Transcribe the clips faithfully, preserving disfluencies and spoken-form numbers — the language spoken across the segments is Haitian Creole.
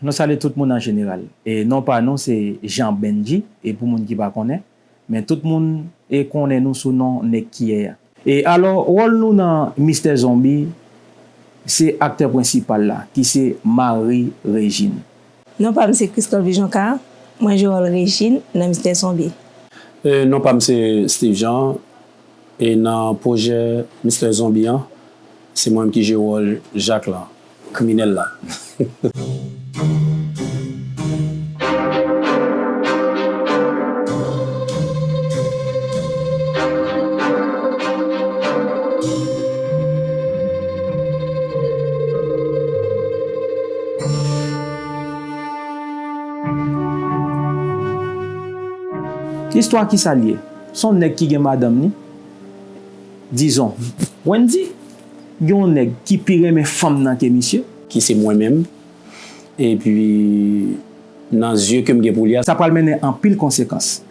Nou salye tout moun an jeneral. E non pa nou se Jean Bendji, e pou moun ki pa konnen, men tout moun e konnen nou sou non Nèg Kiyè a. E alò, wòl nou nan Mistè Zonbi, se aktè prensipal la, ki se Marie Regine. Non pa m se Christelle Vijonca, mwen jwe wòl Regine nan Mistè Zonbi. E non pa m se Steve Jean, e nan pwojè Mistè Zonbi an, se mwen menm ki jwe wòl Jak la, kriminèl la. Istwa kisa l ye? Se yon nèg ki gen madanm ni, dizon, Wendy, gen yon nèg ki pi renmen fanm nan ke misye. Ki se mwen menm. Epi, nan zye ke m gen pou li a, sa pral mennen anpil konsekans.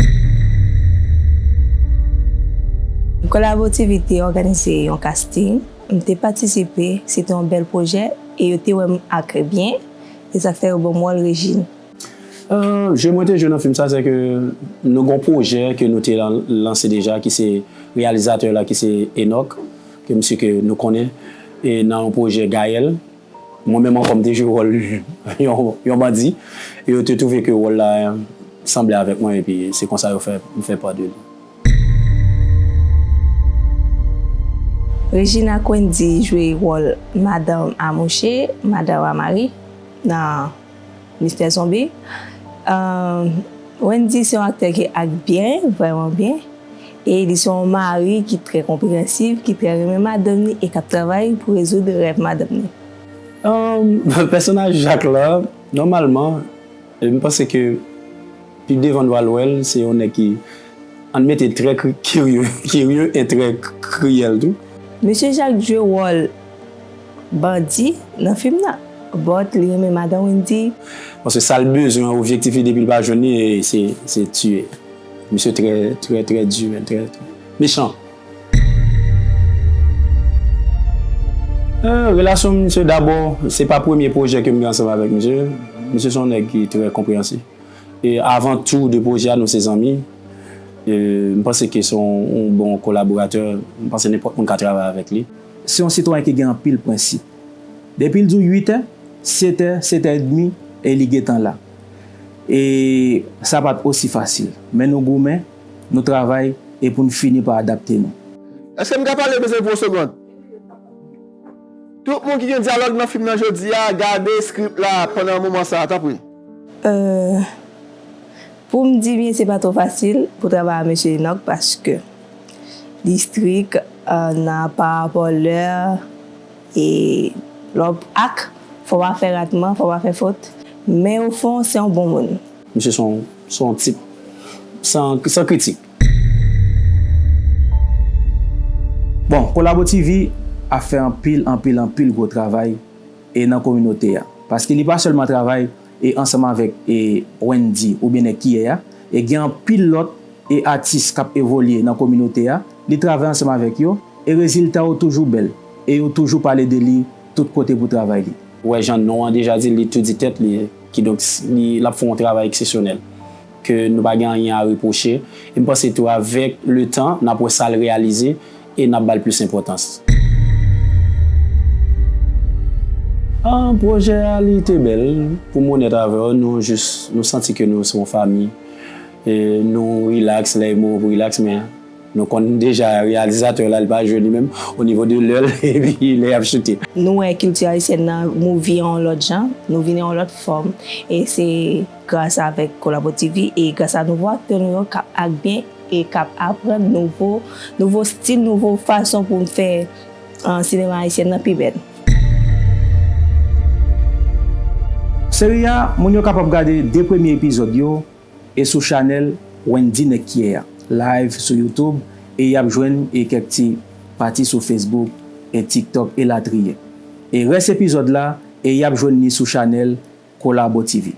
Kolabo T V te òganize yon casting, m te patisipe, se te yon bèl pwojè, e yo te wè m ak byen, e sa k fè yo ban m wòl Regine. Euh, je mwen te jwe nan fim sa, se ke nou gon pwojè ke nou te lan- lanse deja, ki se reyalizatè la, ki se Enock, ke misye ke nou konnen, e nan yon pwojè Gaël. Mwen menm ankò, m te jwe wòl yon, yon bandi, e yo te twouve ke wòl la sanble avèk mwen, epi se konsa yo fè m fè pa de li. Regina Quendy jwe wòl madanm a mouche, madanm a mari, nan Mistè Zonbi. Euh, Wendy se yon aktè ki ak byen, vrèman byen. E li se yon mari ki trè konpreyansif, ki trè renmen madanm li e k ap travay pou rezoud rèv madanm li. Euh, pèsonaj Jak la, nòmalman, e m panse ke pi devan nou al wè l, se yon nèg ki, ann mete, trè kri- kirye, kirye e trè k- kriyèl tou. Mesye Jak jwe wòl bandi nan fim nan, but li renmen madan Wendy. Paske sa l bezwen, objektif li, depi l pa jwenn li, e se, se tiye. Misye trè, trè, trè di, men trè, trè mechan. Euh, relasyon misye, dabò, se pa premye pwojè ke m gen ansanm avèk misye. Misye se yon nèg ki trè konpreyansif. E avan tou de pwojè a, nou se zanmi. E m panse ke se yon, yon bon kolaboratè. M panse nenpòt moun ka travay avèk li. Se yon sitwayen ki gen anpil prensip. Depi l di w uit è, sèt è, sèt è edmi, e li gentan la. E sa pa t osi fasil. Men nou goumen, nou travay, e pou n fini pa adapte nou. Èske m ka pale, mezanmi, pou yon segonn? Tout moun ki gen dyalòg nan fim nan jodi a, gade script la pandan moman sa a, tanpri. Euh, pou m di byen, se pa twò fasil pou travay ak mesye Enock, paske li strik, euh, nan pa rapò lè, e lè w ap ak, fò w pa fè ratman, fò w pa fè fot. Men o fon, se yon bon moun. Misye se yon, se yon tip san, san kritik. Bon, Kolabo T V ap fè anpil, anpil, anpil gwo travay e nan kominote a. Paske li pa sèlman travay e ansanm avèk e Wendy oubyen Nèg Kiyè a, e gen anpil lòt e atis k ap evolye nan kominote a, li travay ansanm avèk yo, e rezilta yo toujou bèl, e yo toujou pale de li tout kote pou travay li. Ou wè jan non an deja di, li tou di tèt li, kidonk s- li, l ap fè yon travay eksepsyonèl, ke nou pa gen anyen a repwoche, e m panse tou avèk letan, n ap wè sa l reyalize, e n ap ba l plis enpòtans. Ah, pwojè a, li te bèl. Pou m onèt avè w, nou jis, nou santi ke nou se yon fanmi. E nou rilaks, lè e moman pou rilaks, men nou konn deja reyalizatè la, li pa jwe li menm, o nivo de lè l, epi lè y ap choute. Nou wè kilti ayisyèn nan mouvye yon lòt jan, nou vini yon lòt fòm. E se gras avèk Kolabo T V e gras a nouvo aktè nou yo k ap ak byen e k ap aprann nouvo, nouvo stil, nouvo fason pou n fè, euh, sinema ayisyèn nan pi bèl. Seri a, moun yo kapab gade de premye epizòd yo e sou chanèl Wendy Nèg Kiyè a, live sou YouTube, e y ap jwenn e kèk ti pati sou Facebook e TikTok elatriye. E rès epizòd la, e y ap jwenn li sou chanèl Kolabo T V.